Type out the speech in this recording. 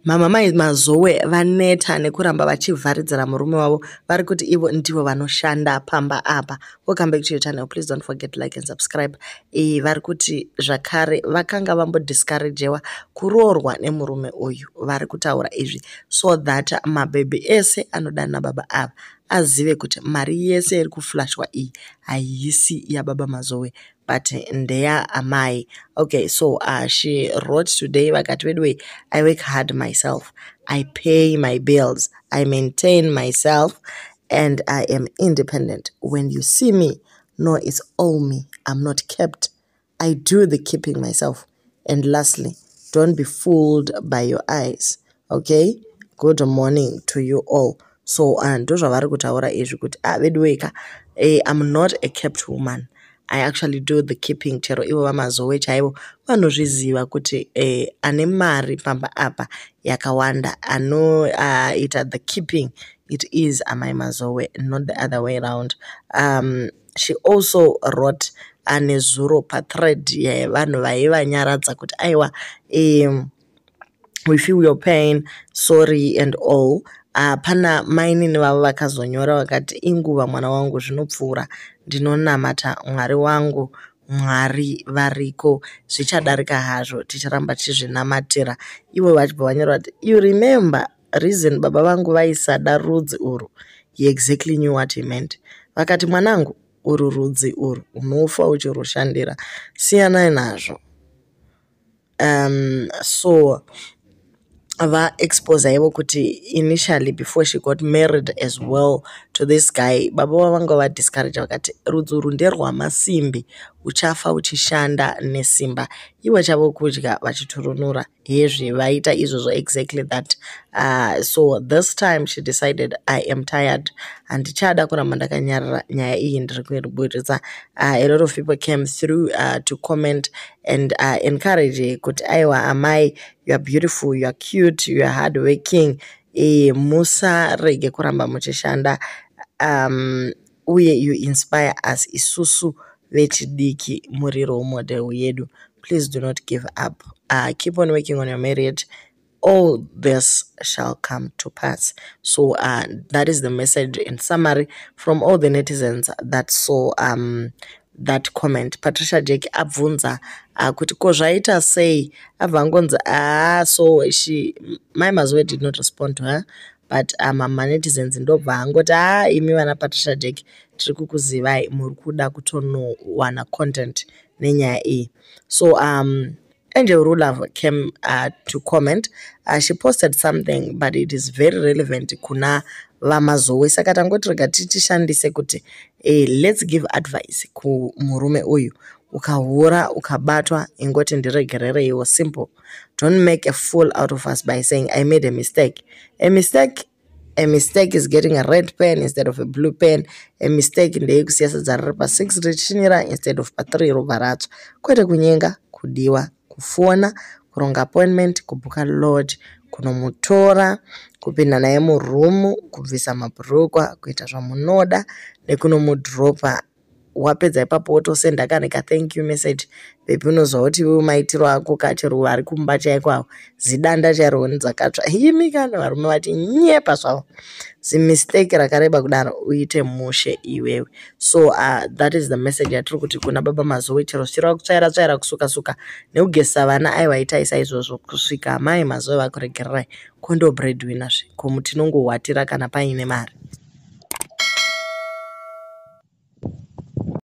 Mama mai Mazowe vaneta nekuramba vachivharidzira murume wavo. Vari kuti ivo ndivo vanoshanda pamba apa. Welcome back to your channel. Please don't forget to like and subscribe. Vari kuti zvakare vakanga vambodiscouragewa kuroorwa nemurume uyu. Vari kutaura izvi so that mabhebhi ese anodana baba ava azive kuti mari yese iri kuflashwa iyi haisi yababa Mazowe but ndeyaamai. Okay, so she wrote today vakati, "Veduwe, I work hard myself. I pay my bills. I maintain myself and I am independent. When you see me, no, it's all me. I'm not kept. I do the keeping myself. And lastly, don't be fooled by your eyes. Okay? Good morning to you all." So ndozvavari kutaura izvi kuti, ah, veduweka, I'm not a kept woman. I actually do the keeping. Chero ivo vaMazowe chaivo vanozviziva kuti ane mari pamba apa yakawanda, anoita the keeping, it is amai Mazowe, not the other way round. She also wrote nezuro pathread yevanhu vaivanyaradza kuti aiwa, we feel your pain, sorry and all. Pana mainini vavo vakazonyora vakati, "Inguva mwana wangu, zvinopfuura. Ndinonamata Mwari wangu, Mwari variko, zvichadarika hazvo, ticharamba tichizvinamatira." Ivo vachibva vanyora kuti, "You remember reason baba vangu vaisada rudzi urwu? He exactly knew what he meant." Vakati, "Mwanangu, urwu rudzi urwu unofa uchirushandira, siyanai nazvo." So vaexposa ivo kuti initially, before she got married as well to this guy, baba vavanga vadiscourage vakati rudzi urwu nderwamasimbi, uchafa uchishanda nesimba, ivo chavo kudya vachiturunura. Hezvi vaita izvozvo, exactly that. So this time she decided, "I am tired, handichada kuramba ndakanyarara, nyaya iyi ndiri kuiburitsa." A lot of people came through to comment and encourage kuti aiwa amai, you are beautiful, you are cute, you are hard working, musarege kuramba muchishanda, uye you inspire us isusu vechidiki, muri role model yedu. Please do not give up. Keep on working on your marriage. All this shall come to pass. So that is the message in summary from all the netizens that saw that comment. Patricia Jack abvunza kuti ko zvaita sei, abva angonzi ah. So she, Mai Mazowe, did not respond to her, but manetizens ndobva angoti, "A, imi vana Patricia Jack, tiri kukuzivai, muri kuda kutonowana content nenyaya iyi." So Angel Rulove came to comment. She posted something, but it is very relevant kuna vaMazowe, saka tangoti rega titishandise kuti let's give advice kumurume uyu. Ukahura ukabatwa, ingoti ndiregerereiwo, simple. Don't make a fool out of us by saying, 'I made a mistake.' A mistake, a mistake is getting a red pen instead of a blue pen. A mistake ndeyekusiya sadza riri pa6 richinira instead of pa3 robva ratsva. Kwete kunyenga, kudiwa, kufona, kuronga appointment, kubhuka lodge, kunomutora, kupinda naye murumu, kubvisa mabhurukwa, kuita zvamunoda nekunomudhiropa. Wapedza ipapo wotosenda kane kathank you message. Baby, unozwa kuti iwewe maitiro ako kachero vari kumba chaiko avo, zidanda chairo huni dzakatsva. Imi kana varume vachinyepa zvavo, zimistake rakareba kudaro, uite mushe iwewe. So that is the message yatiri kuti kuna baba Mazowe. Chero zvichireva kutsvaira tsvaira, kusuka suka nekugezesa vana, aiwa, itai saizvozvo kusvika mai Mazowe vakuregererai. Kondo breadwinner zve, ko tinongohwatira kana paine mari.